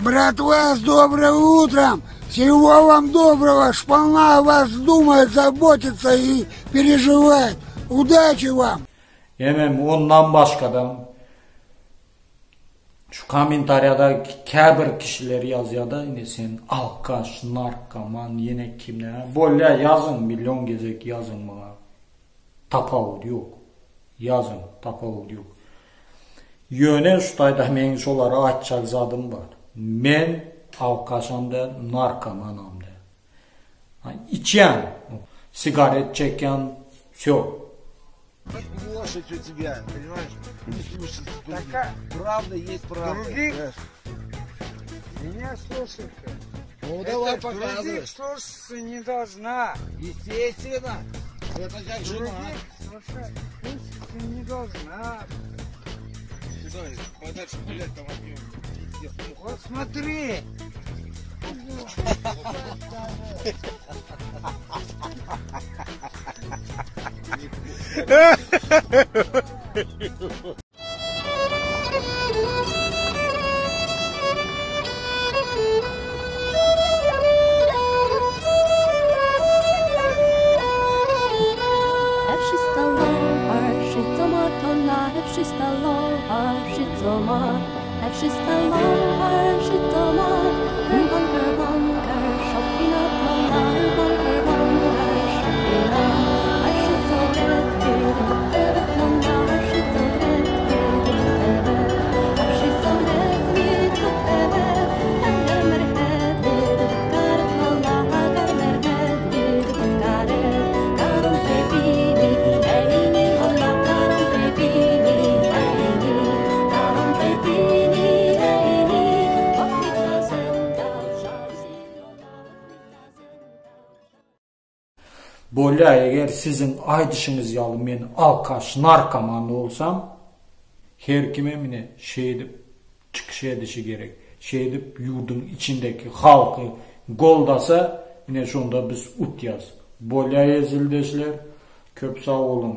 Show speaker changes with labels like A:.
A: Братва, с добрым утром! Всего вам доброго! Шпана о вас думает, заботится и переживает. Удачи вам!
B: Hemem ondan başgadam şu kommentariýada käbir kişiler ýazýada indi sen alkaş, narkoman, ýene kimler. Bolýa ýazyň million gezek ýazyň maňa. Tapawudy ýok. Ýazyň, tapawudy ýok. Ýöne şu taýda meň şolara aýtjak zadym bar. Men alkaşam däl, narkomanam däl. Içýän, sigaret çekýän, wsё.
C: Лошадь у тебя, понимаешь? Не слушать других. Правда есть правда.
A: Других?
C: понимаешь?
A: Меня слушай-ка.
C: Ну
A: Это
C: давай показывай.
A: Других слушаться не должна.
C: Естественно. Это как жена.
A: Других слушать слушаться не должна.
C: Сюда, подальше гулять там от нее. Пиздец.
A: Вот смотри.
B: Bolýa eger siziň aýdyşyňyz ýaly men alkaş, narkoman bolsam, her kimem ine şeýdip çykyş edişi gerek. Şeýdip ýurduň içindeki halky goldasa ine şonda biz utýas. Bolýa ezildeşler, köp sag boluň.